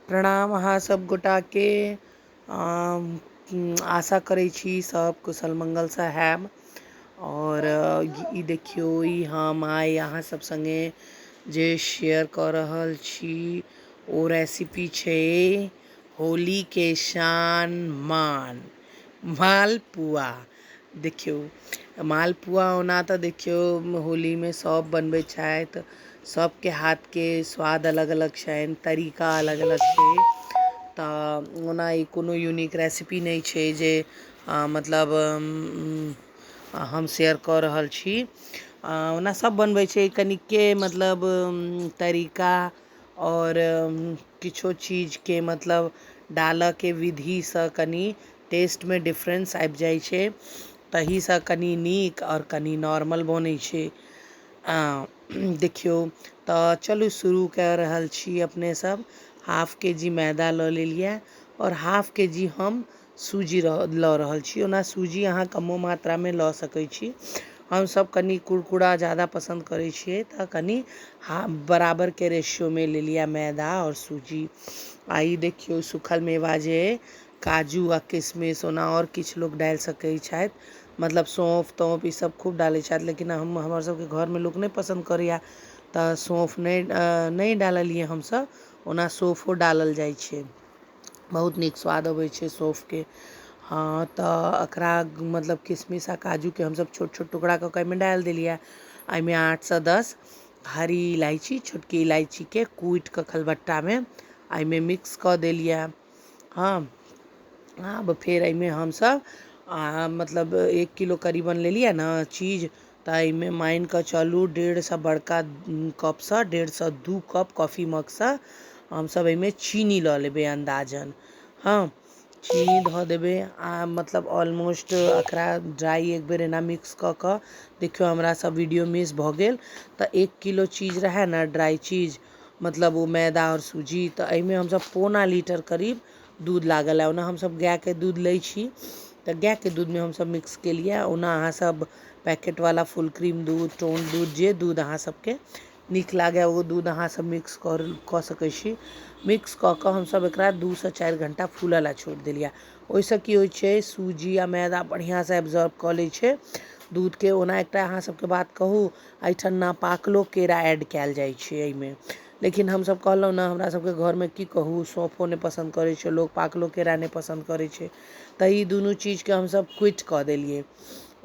प्रणाम अहाँ सब गोटाके। आशा करै छी सब कुशल मंगलसँ हैब। आओर ई देखियौ, ई हम आइ अहाँ सब सङ्गे जे शेयर कऽ रहल छी ओ रेसिपी छै होलीके शान मान मालपुआ। देखियौ, मालपुआ ओना तऽ देखियौ होलीमे सब बनबै छथि, सबके हाथके स्वाद अलग अलग छनि, तरीका अलग अलग छै। तऽ ओना ई कोनो यूनिक रेसिपी नहि छै जे मतलब हम शेयर कऽ रहल छी। ओना सब बनबै छै, कनिके मतलब तरीका आओर किछो चीजके मतलब डालऽके विधिसँ कनि टेस्टमे डिफरेंस आबि जाइ छै, तहीसँ कनि नीक आओर कनि नॉर्मल बनै छै। देखियौ, तऽ चलू शुरू कऽ रहल छी। अपने सब हाफ के जी मैदा लऽ लेलियै आओर हाफ के जी हम सूजी लऽ रहल छी। ओना सूजी अहाँ कमो मात्रामे लऽ सकै छी। हमसब कनि कुरकुरा ज्यादा पसन्द करै छियै, तऽ कनि बराबरके रेशियोमे लेलियै मैदा आओर सूजी। आ ई देखियौ, सूखल मेवा जे काजू आ किशमिश, ओना आओर किछु लोक डालि सकै छथि, मतलब सौँफ तौँफ ई सब खूब डालै छथि, लेकिन हम हमर सबके घरमे लोक नहि पसन्द करैया तऽ सौँफ नहि डाललियै हमसब। ओना सौँफो डालल जाइ छै, बहुत नीक स्वाद अबै छै सौँफके। हँ, तऽ एकरा मतलब किशमिश आ काजूके हमसब छोट छोट टुकड़ा कऽ कऽ एहिमे डालि देलियै। एहिमे 8 सँ 10 हरी इलायची, छोटकी इलायचीके कुटि कऽ खलबट्टामे एहिमे मिक्स कऽ देलियै। हँ, आब फेर एहिमे हमसब मतलब 1 किलो करीबन लेलियै ने चीज, तऽ एहिमे मानि कऽ चलू 1.5सँ बड़का कपसँ 1.5सँ 2 कप कॉफी मगसँ हमसब एहिमे चीनी लऽ लेबै अन्दाजन। हँ, चीनी धऽ देबै आ मतलब ऑलमोस्ट एकरा ड्राइ एक बेर एना मिक्स कऽ कऽ देखियौ। हमरा सब वीडियो मिस भऽ गेल। तऽ 1 किलो चीज रहए ने, ड्राइ चीज, मतलब ओ मैदा आओर सूजी, तऽ एहिमे हमसब 0.75 लीटर करीब दूध लागल है। ओना हमसब गायके दूध लै छी, तऽ गायके दूधमे हमसब मिक्स केलियै। ओना अहाँ सब पैकेटवला फुल क्रीम दूध, टोन दूध, जे दूध अहाँ सबके नीक लागए ओ दूध अहाँ सब मिक्स कऽ सकै छी। मिक्स कऽ कऽ हमसब एकरा 2 सँ 4 घण्टा फूलऽ लए छोड़ि देलियै। ओहिसँ की होइ छै? सूजी आ मैदा बढ़िआँसँ एब्जॉर्ब कऽ लै छै दूधके। ओना एकटा अहाँ सबके बात कहू, एहिठाम ने पाकलो केरा ऐड कयल जाइ छै एहिमे, लेकिन हमसब कहलहुँ ने, हमरा सबके घरमे की कहू, सौंफो नहि पसन्द करै छै लोक, पाकलो केरा नहि पसन्द करै छै, तऽ ई दुनू चीजके हमसब क्विट कऽ देलियै।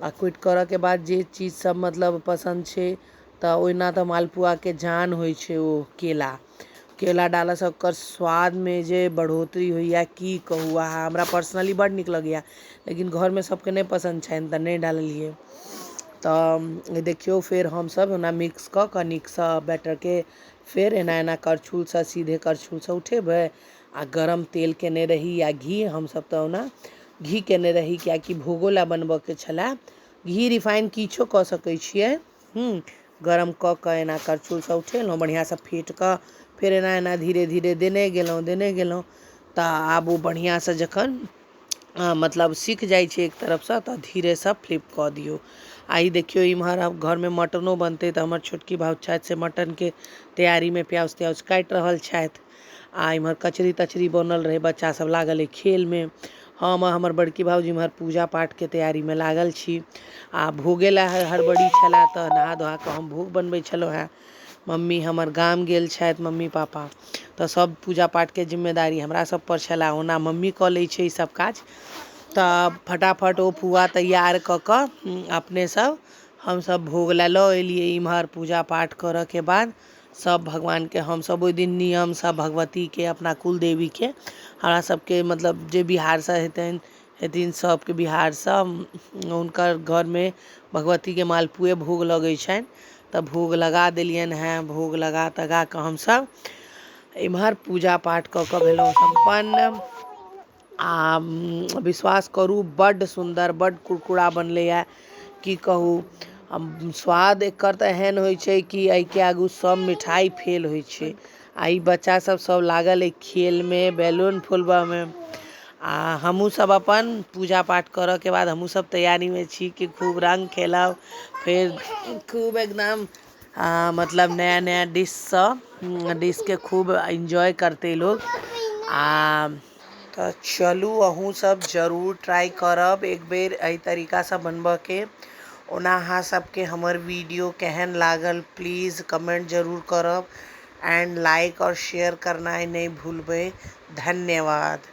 आ क्विट करऽके बाद जे चीज सब मतलब पसन्द छै, तऽ ओहिना तऽ मालपुआके जान होइ छै ओ केला। केला डालऽसँ ओकर स्वादमे जे बढ़ोतरी होइए, की कहू अहाँ, हमरा पर्सनली बड्ड नीक लगैए, लेकिन घरमे सबके नहि पसन्द छनि तऽ नहि डाललियै। तऽ देखियौ, फेर हमसब ओना मिक्स कऽ कऽ नीकसँ बैटरके फेर एना एना करछुलसँ, सीधे करछुलसँ उठेबै आ गरम तेल केने रही या घी। हमसब तऽ ओना घी केने रही, किएकि भोगो लए बनबऽके छलए। घी, रिफाइन किछो कऽ सकै छियै। गरम कऽ कऽ एना करछुलसँ उठेलहुँ, बढ़िआँसँ फेट कऽ फेर एना एना धीरे धीरे देने गेलहुँ, देने गेलहुँ। तऽ आब ओ बढ़िआँसँ जखन मतलब सिख जाइ छै एक तरफसँ, तऽ धीरेसँ फ्लिप कऽ दियौ। आ ई देखियौ, इम्हर आब घरमे मटनो बनतै, तऽ हमर छोटकी भाउज छथि से मटनके तैयारीमे प्याज त्याज काटि रहल छथि। आ इम्हर कचरी तचरी बनल रहै, बच्चा सब लागल अइ खेलमे। हम आ हमर बड़की भाउज इम्हर पूजा पाठके तैयारीमे लागल छी। आ भोगे लए हड़बड़ी छलए, तऽ नहा धोआ कऽ हम भोग बनबै छलहुँ हेँ। मम्मी हमर गाम गेल छथि, मम्मी पापा, तऽ सब पूजा पाठके जिम्मेदारी हमरा सब पर छलए। ओना मम्मी कऽ लै छै ई सब काज। तऽ फटाफट ओ पुआ तैयार कऽ कऽ अपने सब हमसब भोग लए लऽ एलियै। इम्हर पूजा पाठ करऽके बाद सब भगवानके हमसब ओहि दिन नियमसँ भगवतीके, अपना कुलदेवीके, हमरा सबके मतलब जे बिहारसँ हेतनि हेथिन सबके बिहारसँ, हुनकर घरमे भगवतीके मालपुए भोग लगै छनि, तऽ भोग लगा देलियनि हेँ। भोग लगा तगा कऽ हमसब इम्हर पूजा पाठ कऽ कऽ भेलहुँ सम्पन्न। आ विश्वास करू, बड्ड सुन्दर, बड्ड कुरकुरा बनलैए, की कहू। स्वाद एकर तऽ एहन होइ छै कि एहिके आगू सब मिठाइ फेल होइ छै। आ ई बच्चा सब सब लागल अइ खेलमे, बैलून फुलबऽमे। आ हमहूँ सब अपन पूजा पाठ करऽके बाद हमहूँ सब तैयारीमे छी कि खूब रङ्ग खेलब, फेर खूब एकदम मतलब नया नया डिशसँ डिशके खूब एन्जॉय करतै लोक। आ तऽ चलू अहूँसभ जरूर ट्राइ करब एक बेर एहि तरीकासँ बनबयके। ओना अहाँ सबके हमर वीडियो केहन लागल, प्लीज कमेंट जरूर करब एंड लाइक आओर शेयर करनाइ नहि भूलबै। धन्यवाद।